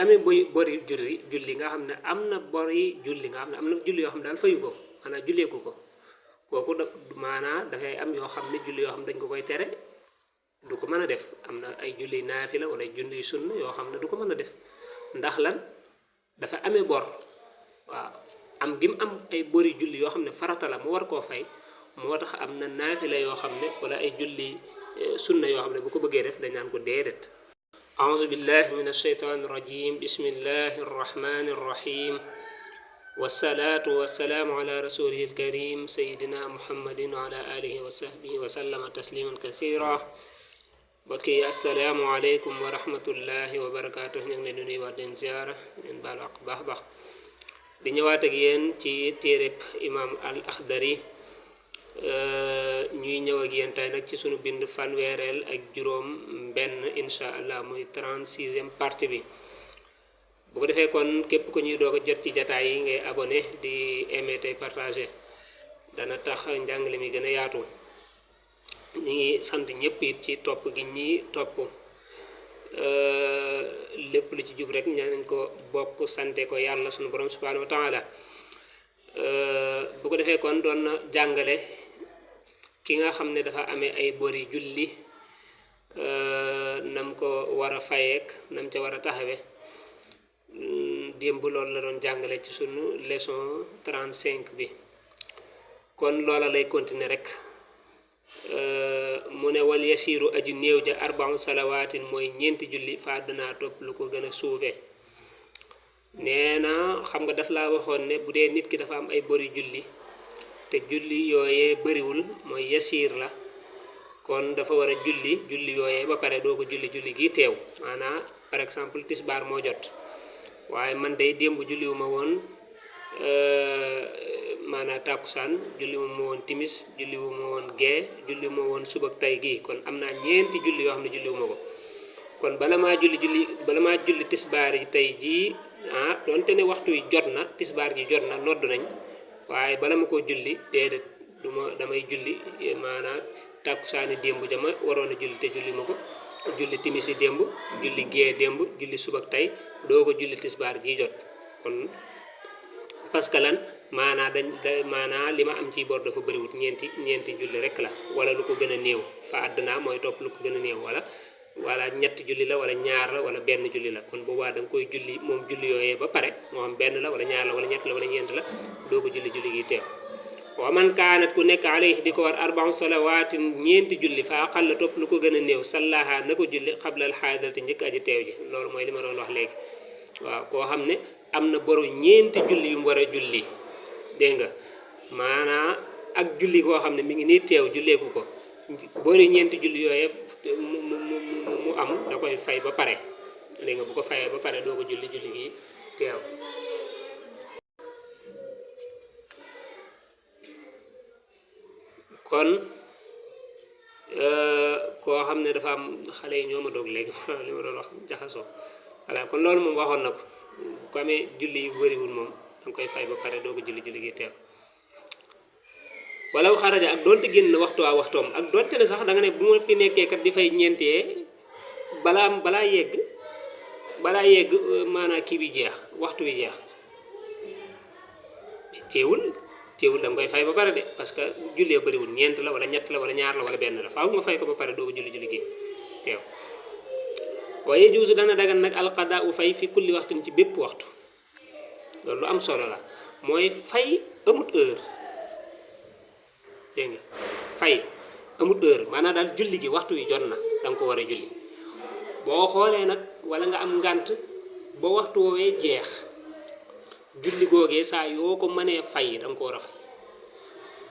amee bori julli nga xam ne am na bori julli nga xam ne am na julli yoo xam ne daal fayu ko maanaam julleeku ko kooku maanaam dafay am yoo xam ne julli yoo xam ne dañ ko koy tere du ko mën a def am na ay julli naafila wala julli sunna yoo xam ne du ko mën a def ndax lan dafa amee bor waaw am gim am ay bori julli yoo xam ne farata la mu war koo fay moo tax am na naafila yoo xam ne wala ay julli sunna yoo xam ne bu ko bëggee def dañ naan ko déedéet أعوذ بالله من الشيطان الرجيم بسم الله الرحمن الرحيم والصلاة والسلام على رسوله الكريم سيدنا محمد وعلى آله وصحبه وسلم تسليما كثيرا بكي السلام عليكم ورحمة الله وبركاته ñu ngi leen di nuyu waat leen ziara leen baal wax baax baax di ñëwaat ak yéen ci téereb imam al akhdari ñuy ñëw ak yéen tey nag ci sunu bind fanweereel ak juróom benn insha allah muy 36e partie bi bu ko defee kon képp ku ñuy doog a jot ci jataay yi ngay abonné di aimer tey partagé dana tax njàngale mi gën a yaatu ñi ngi sant ñëpp it ci topp gi ñi topp lépp lu ci jub rek ñaan ko bokk sante ko yàlla sunu borom subhanahu wa taala bu ko defee kon doon na jàngale ki nga xam ne dafa amee ay bori julli nam ko war a fayeek nam ca war a taxawe démb loolu la doon jàngale ci sunu leçon 35 bi kon loola lay continuer rek mu ne wal yasiru aju néew ja arba'u salawaatin mooy ñeenti julli fa danaa topp lu ko gën a suufee nee na xam nga daf laa waxoon ne bu dee nit ki dafa am ay bori julli te julli yooyee bariwul mooy yasiir la kon dafa war a julli yooyee ba pare doo ko julli gi teew maanaam par exemple tisbaar moo jot waaye man day démb julliwuma woon maanaam tàkkusaan julliwuma woon timis julliwuma woon gee julliwuma woon subak tay gii kon am naa ñeenti julli yoo xam ne julliwuma ko kon bala maa julli tisbaar yi tey jii doonte ne waxtu wi jot na tisbaar ji jot na nodd nañ waaye bala ma koo julli déedéet damay julli maanaam tàkkusaani démb jama waroon a julli te julli ma ko julli timisi démb julli gee démb julli subak tey doo ko julli tisbaar ji jot kon parce que lan maanaa li ma am ci bor dafa bëriwut ñeenti julli rek la wala lu ko gën a néew fa àddinaa mooy topp lu ko gën a néew wala ñetti julli la wala ñaar la wala benn julli la kon boobaa da nga koy julli moom julli yooyee ba pare moo xam benn la wala ñaar la wala ñett la wala ñeent la doo ko julli gi teew wa man kaanat ku nekk alayhi di ko war arba'u salawaatin ñeenti julli fa aqal la topp lu ko gën a néew sallaha na ko julli xablal xaadirati njëkk aji teew ji loolu mooy li ma doon wax léegi waaw koo xam ne am na boru ñeenti julli yu mu war a julli dégg nga maanaa ak julli koo xam ne mi ngi nii teew julleeku ko boru ñeenti julli yooyee mu am da koy fay ba pare dégg nga bu ko fayee ba pare doo ko julli gi teew kon koo xam ne dafa am xale yi ñoo ma doog léegi li ma doon wax jaxasoo voilà kon loolu moom waxoon na ko ku amee julli yu bëriwul moom danga koy fay ba pare doo ko julli gi teew wala xaraja ak doonte génn waxtu waxtoom ak doonte ne sax da nga ne bu ma fi nekkee kat di fay ñeentee balaa yegg maanaam kii bi jeex waxtu bi jeex teewul da nga koy fay ba pare de parce que jullee bëriwul ñeent la wala ñett la wala ñaar la wala benn la faaw nga fay ko ba pare doo ko julli gi teew waaye juusu dana dagan nag alqadaa u fay fi kulli waxtin ci bépp waxtu loolu lu am solo la mooy fay amut heure dégg nga fay amut heure maanaam daal julli gi waxtu wi jot na danga ko war a julli boo xoolee nag wala nga am ngànt ba waxtu woowee jeex julli googee saa yoo ko mënee fay danga ko war a fay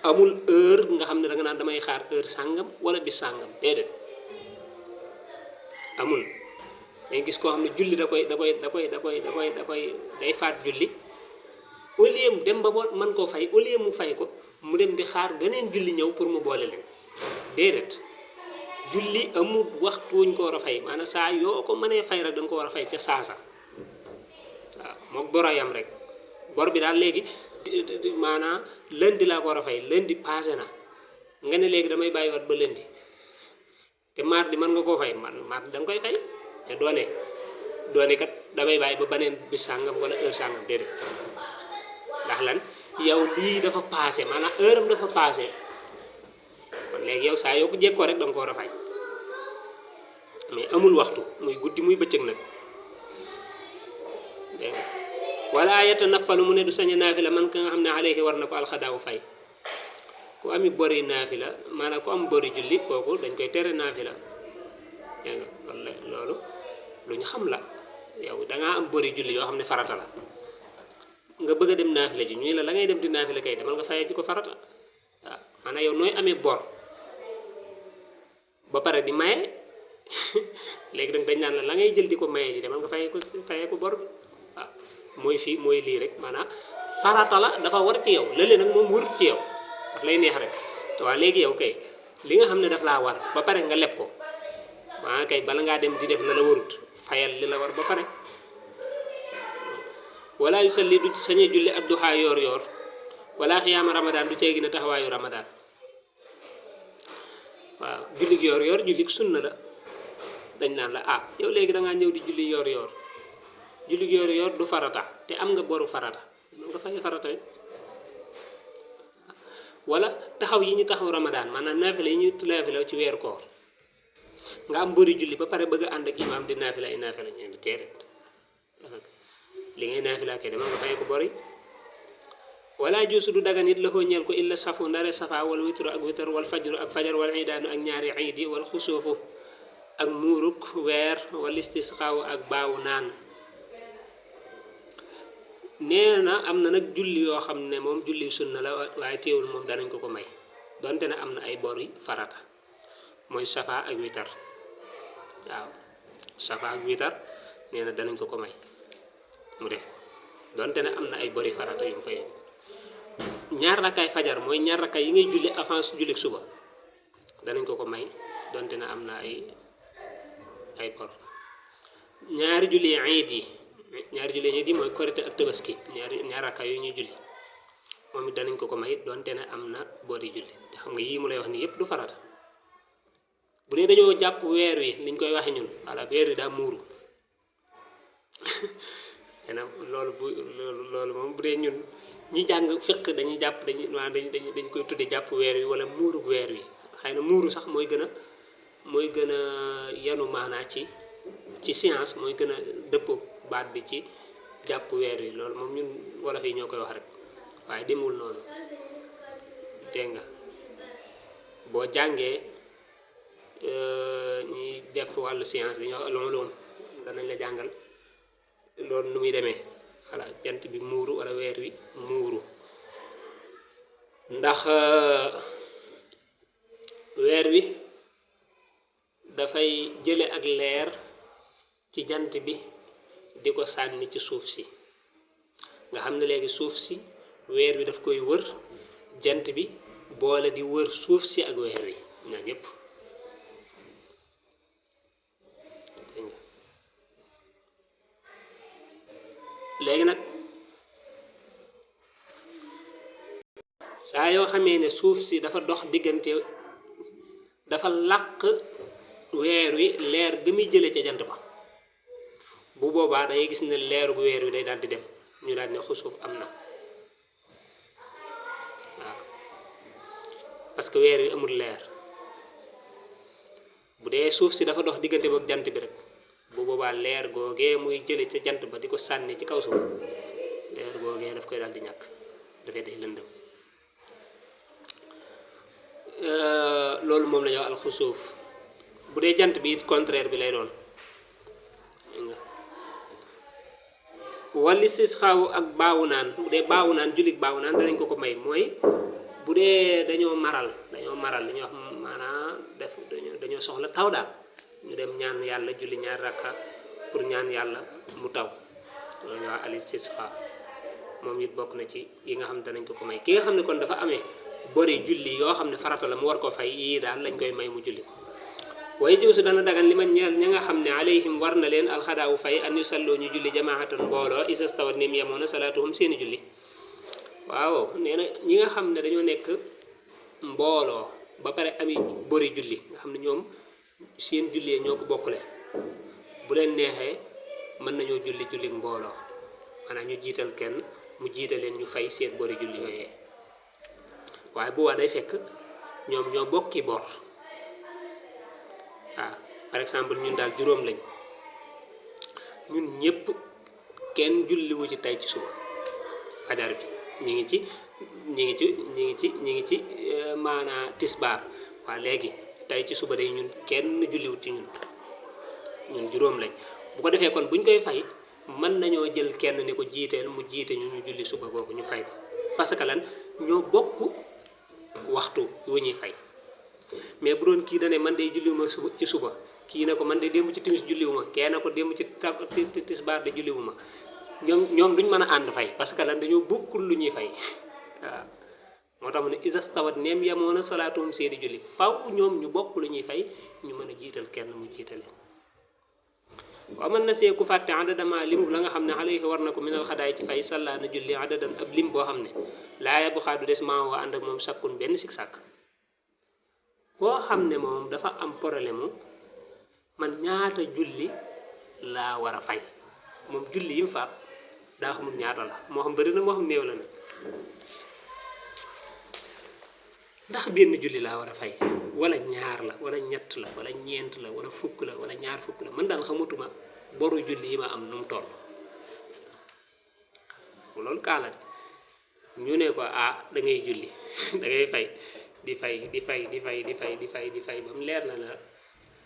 amul heure nga xam ne danga naan damay xaar heure sàngam wala bis sàngam déedéet amul dañ gis koo xam ne julli da koy day faat julli au lieu mu dem ba mën koo fay au lieu mu fay ko mu dem di xaar geneen julli ñëw pour mu boole leen déedéet julli amul waxtu wuñ ko war a fay maanaam saa yoo ko mënee fay rek danga ko war a fay ca saasa waaw mook boroyam rek bor bi daal léegi maanaam lundi laa ko war a fay lundi passé na nga ne léegi damay bàyyiwaat ba lundi te mardi mën nga koo fay mardi da nga koy fay te doone kat damay bàyyi ba beneen bis sàngam wala heure sàngam déedéet ndax lan yow lii dafa passé maanaam heure am dafa passé kon léegi yow saa yoo ko jekkoo rek da nga ko war a fay mais amul waxtu muy guddi muy bëccëg nag dégg nga wala yatanaffalu mu ne du sañ a naafila man ka nga xam ne alayhi war na ko alxadaawu fay ku ami bori naafila maanaam ku am bori julli kooku dañ koy tere naafila dégg nga loolu lu ñu xam la yow dangaa am bori julli yoo xam ne farata la nga bëgg a dem naafila ji ñu ne la ngay dem di naafila kay demal nga fayee ji ko farata waaw maanaam yow nooy amee bor ba pare di maye léegi nag dañ naan la ngay jël di ko maye ji demal nga fayee ko bor bi waaw mooy fii mooy lii rek maanaam farata la dafa war ci yow lële nag moom warut ci yow daf lay neex rek waaw léegi yow kay li nga xam ne daf laa war ba pare nga leb ko maa kay bala ngaa dem di def la warut fayal li la war ba pare wala yu salli du sañe julli ak duxaa yoor yoor wala xiyaama ramadan du cey gën a taxawaayu ramadan waaw jullig yoor yoor jullig sunna la dañ naan la yow léegi da ngaa ñëw di julli yoor yoor jullig yoor yoor du farata te am nga boru farata nga fay farata yi wala taxaw yi ñu taxaw ramadan maanaam naafila yi ñu naafila ci weeru koor nga am bori julli ba pare bëgg a ànd ak imaam di naafila ay naafila ñu di teeret li ngay naafila kay dama nga fay ko bori wala juusu du dagan it la ko ñeel ko illa safu ndare safa wal witru ak witr wal fajru ak fajar wal iidaanu ak ñaari iidi wal xusuufu ak muuruk weer wal istisqaaw ak baawu naan nee na am na nag julli yoo xam ne moom julli sunna la waaye teewul moom danañ ko ko may donte ne am na ay bori farata mooy safa ak witar waaw safa ak witar nee na danañ ko ko may mu def ko donte ne am na ay bori farata yu mu fay ñaar rakkaay fajar mooy ñaar rakkaay yi ngay julli avant julli suba danañ ko ko may donte ne am na ay bor ñaari julli iid yi mooy korite ak tabaski ñaar rakkaay yu ñuy julli moom it danañ ko ko may donte ne am na bori julli te xam nga yii mu lay wax nii yépp du farata bu dee dañoo jàpp weer wi liñ koy waxe ñun walla weer wi daa muuru loolu moom bu dee ñun ñi jàng fiq dañuy jàpp dañ koy tudde jàpp weer wi wala muurug weer wi xëy na muuru sax mooy gën a yanu maanaa ci science mooy gën a dëppoo baat bi ci jàpp weer wi loolu moom ñun wolof yi ñoo koy wax rek waaye demul noonu dégg nga boo jàngee ñuy def wàllu science dañuy wax loolu danañ la jàngal loolu nu muy demee voilà jant bi muuru wala weer wi muuru ndax weer wi dafay jële ak leer ci jant bi di ko sànni ci suuf si nga xam ne léegi suuf si weer wi daf koy wër jant bi boole di wër suuf si ak weer wi ñaar yépp léegi nag saa yoo xamee ne suuf si dafa dox diggante dafa làq weer wi leer ga muy jële ca jant ba bu boobaa dangay gis ne leeru bu weer wi day daal di dem ñu daal ne xusuuf am na waaw parce que weer wi amul leer bu dee suuf si dafa dox diggante ba jant bi rek bu boobaa leer googee muy jële ca jant ba di ko sànni ci kaw suuf leer googee daf koy daal di ñàkk dafay day lëndëm loolu moom la ñuy wax alxusuuf bu dee jant bi it contraire bi lay doon wal istisqaaw ak baawu naan bu dee baawu naan jullit baawu naan danañ ko ko may mooy bu dee dañoo maral li ñuy wax maanaam dañoo soxla taw daal ñu dem ñaan yàlla julli ñaar rakka pour ñaan yàlla mu taw loolu ñuy wax al istisqaa moom it bokk na ci yi nga xam ne danañ ko ko may ki nga xam ne kon dafa amee bori julli yoo xam ne farata la mu war ko fay yii daal lañ koy may mu julli ko waaye jiwsu dana dagan li ma ñeel ña nga xam ne alayhim war na leen alxadaawu fay an yu salloo ñu julli jamaatan mbooloo isastawat nim yemoon na salaatuhum seeni julli waaw nee na ñi nga xam ne dañoo nekk mbooloo ba pare ami bori julli nga xam ne ñoom seen julli ñoo ko bokkule bu leen neexee mën nañoo julli julli mbooloo maanaam ñu jiital kenn mu jiite leen ñu fay seen bori julli yooyee waaye bu waa day fekk ñoom ñoo bokki bor waaw par exemple ñun daal juróom lañ ñun ñëpp kenn julliwu ci tey ci suba fajar bi ñi ngi ci maanaa tisbaar waa léegi tey ci suba day ñun kenn julliwut ci ñun juróom lañ bu ko defee kon buñ koy fay mën nañoo jël kenn ni ko jiiteel mu jiite ñu julli suba googu ñu fay ko parce que lan ñoo bokk waxtu wu ñuy fay mais bu doon kii dane man day julliwuma suba ci suba kii ne ko man de démb ci timis julliwuma kee na ko démb ci tisbaar de julliwuma ñoom duñ mën a ànd fay parce que lan dañoo bokkul lu ñuy fay waaw moo tax mu ne isastawat neem yamoona salaatuhum seeni julli faw ñoom ñu bokk lu ñuy fay ñu mën a jiital kenn mu jiitale waaw mën na see ku fàtte adadama limu la nga xam ne alayhi war na ko minal xadaay ci fay sàllaa na julli adadan ab lim boo xam ne laaya bu xaadu des maa waa ànd ak moom sakkun benn sik sàkk koo xam ne moom dafa am problème man ñaata julli laa war a fay moom julli yi mu faat daa xamul ñaata la moo xam bëri na moo xam néew la nag ndax benn julli laa war a fay wala ñaar la wala ñett la wala ñeent la wala fukk la wala ñaar fukk la man daal xamatuma boru julli yi ma am nu mu toll loolu kaala ñu ne ko ah da ngay julli da ngay fay di fay ba mu leer na la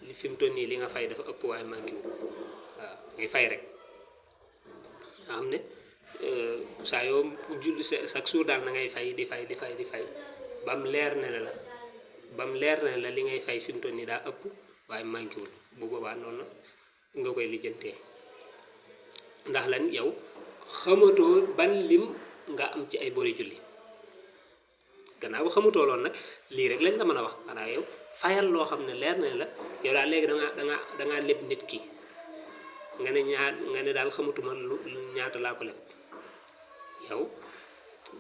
li fi mu toll nii li nga fay dafa ëpp waaye manqué wu waaw ngay fay rek nga xam ne saa yoo julli chaque jour daal na ngay fay di fay ba mu leer na la li ngay fay fi mu toll nii daa ëpp waaye manqué wul bu boobaa noonu nga koy lijjantee ndax lan yow xamatoo ban lim nga am ci ay bori julli gannaaw xamatoo loolu nag lii rek lañ la mën a wax maanaam yow fayal loo xam ne leer na la yow daal léegi dangaa leb nit ki nga ne daal xamatuma lu ñaata laa ko leb yow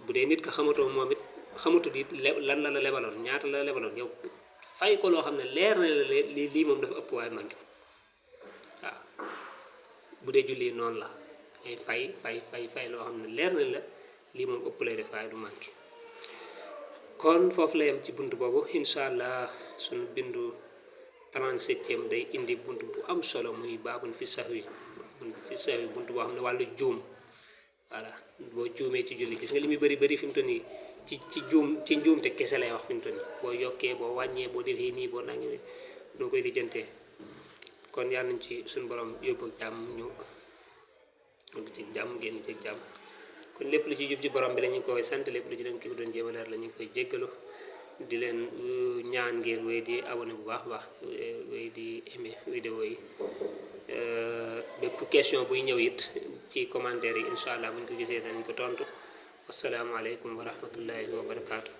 bu dee nit ka xamatoo moom it xamatut it lan la lebaloon ñaata la lebaloon yow fay ko loo xam ne leer na la lii moom dafa ëpp waaye manqué waaw bu dee julli noonu la ngay fay loo xam ne leer na la lii moom ëpp lay def waaye du manqué kon foofu la yem ci bunt boobu incha allah suñu bindu 37e day indi bunt bu am solo muy baabun fi sahwi bunt boo xam ne wàllu juum voilà boo juumee ci julli gis nga li muy bëri fi mu toll nii ci njuumte kese lay wax fi mu toll nii boo yokkee boo wàññee boo defee nii boo nangee noo koy lijjantee kon yàlla nañ ci suñu borom yóbbu ak jàmm ñu ci jàmm génn ci jàmm kon lépp lu ci jub ci borom bi la ñu koy sant lépp lu ci doon ki ko doon jéem a leer la ñu koy jéggalu di leen ñaan ngeen wéy di abonné bu baax wéy di aimé vidéo yi bépp question buy ñëw it ci commentaire yi incha allah buñ ko gisee danañ ko tontu asalaamaaleykum wa rahmatullahi wa barakaatu.